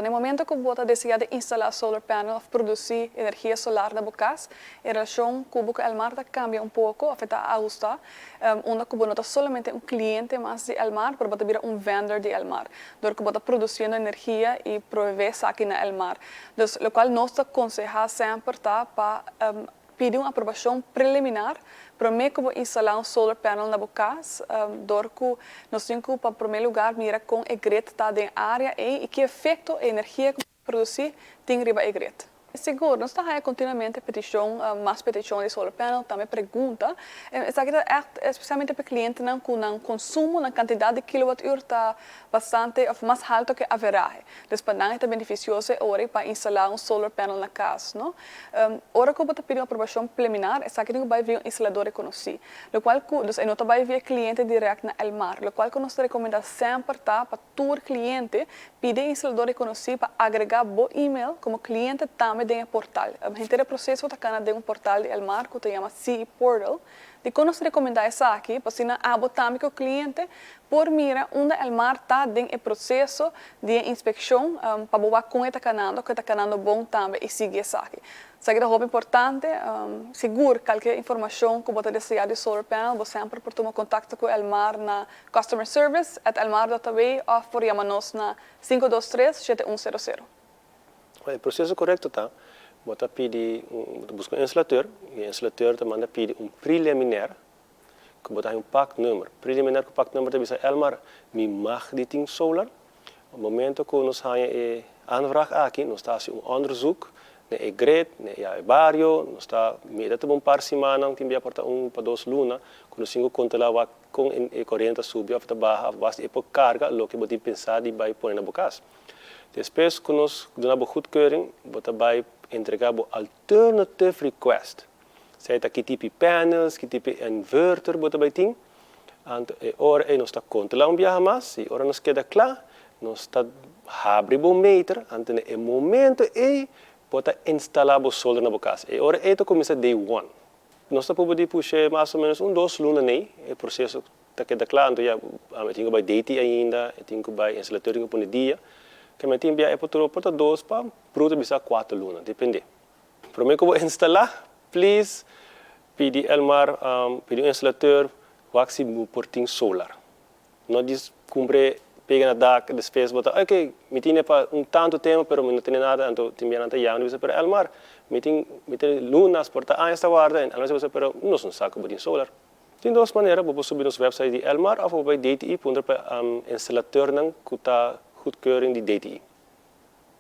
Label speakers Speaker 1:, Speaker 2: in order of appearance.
Speaker 1: Na momento ku bo ta deseá di instalá solar panel òf produsí energia solar na bo kas, e relashon ku bo ku Elmar ta kambia un poko òf e ta ahustá, unda ku bo no ta solamente un kliente mas di Elmar, pero bo ta bira un vendor di Elmar, dor ku bo ta produsiendo energia i proveé esaki na Elmar. Dus, lokual nos ta konsehá semper ta pa pidi un aprobashon preliminar promé ku bo instalá un solar panel na bo kas, dor ku nos tin ku pa promé lugá mira kon e grid ta den área ei i ki efekto e energia ku bo ta produsí tin riba e grid. Sigur, nos ta haña kontinuamente petishon, mas petishon di solar panel, tambe pregunta. Esaki ta ègt espesialmente pa e klientenan ku nan konsumo, nan kantidat di kilowatùr ta bastante òf mas haltu ku e averahe. Dus pa nan e ta benefisioso e ora pa instalá un solar panel na kas, no? Ora ku bo ta pidi un aprobashon preliminar, esaki tin ku bai via un instalador rekonosí, lokual ku, dus e no ta bai via kliente dirèkt na Elmar. Lokual ku nos ta rekomendá semper ta pa tur kliente pidi e instalador rekonosí pa agregá bo email komo kliente tambe den e portal. Henter e proseso ta kana den un portal di Elmar ku ta yama CE Portal. Dikon nos ta rekomendá esaki? Pasobra abo tambe ku kliente por mira unda Elmar ta den e proseso di e inspekshon pa bo wak kon e ta kanando, ku e ta kanando bon tambe i sigui esaki. Esaki ta hopi importante. Sigur kalke informashon ku bo ta deseá di solar panel bo semper por tuma kontakto ku Elmar na customerservice@elmar.aw òf por yama nos na 523 7100.
Speaker 2: E proseso korekto ta, bo ta pidi, bo ta buska un instalateur i e instalateur ta manda pidi un preliminair ku bo ta haña un paknummer. Preliminar ku paknummer ta bisa Elmar, mi mag di tin solar. Op momento ku nos haña e aanvraag aki, nos ta hasi un onderzoek na e grid, na e bario, nos ta mira ta un par simannan, tin bia por ta un pa dos luna, ku nos tin ku kontrolá wak kon e koriente ta subi òf ta baha, òf basta e por karga loke bo tin pensá di bai pone na bo kas. Despues ku nos duna bo goedkeuring, bo ta bai entregá bo alternative request. Esei ta ki tipi panels, ki tipi inverter bo ta bai tin. Anto e ora ei nos ta kontrolá un biaha mas i ora nos keda kla, nos ta habri bo meter, anto na e momento ei bo ta instalá bo solar na bo kas. E ora ei ta kuminsá day one. Nos ta pruba di push'é mas o ménos un dos luna nei, e proseso ta keda kla, anto ya e tin ku bai DT ainda, e tin ku bai instalateur tin ku pone dia. Ke men tin bia e por por ta dos pa bruto bisa kuater luna, depende. Promé ku bo instalá, please pidi Elmar, pidi un instalateur wak si bo por tin solar. No djis kumpr'é pega na dak, despues bo ta ok, mi tine pa un tantu tempu pero mi no tene nada, anto tin bia nan ta yama i bisa pero Elmar, mi tin mi tin lunas, por ta añas ta warda, en Elmar bisa pero nos no sa ku bo tin solar. Tin dos manera, bo por subi nos website di Elmar òf bo bai DTI puntra pa instalateurnan ku ta goedkeuring di DTI.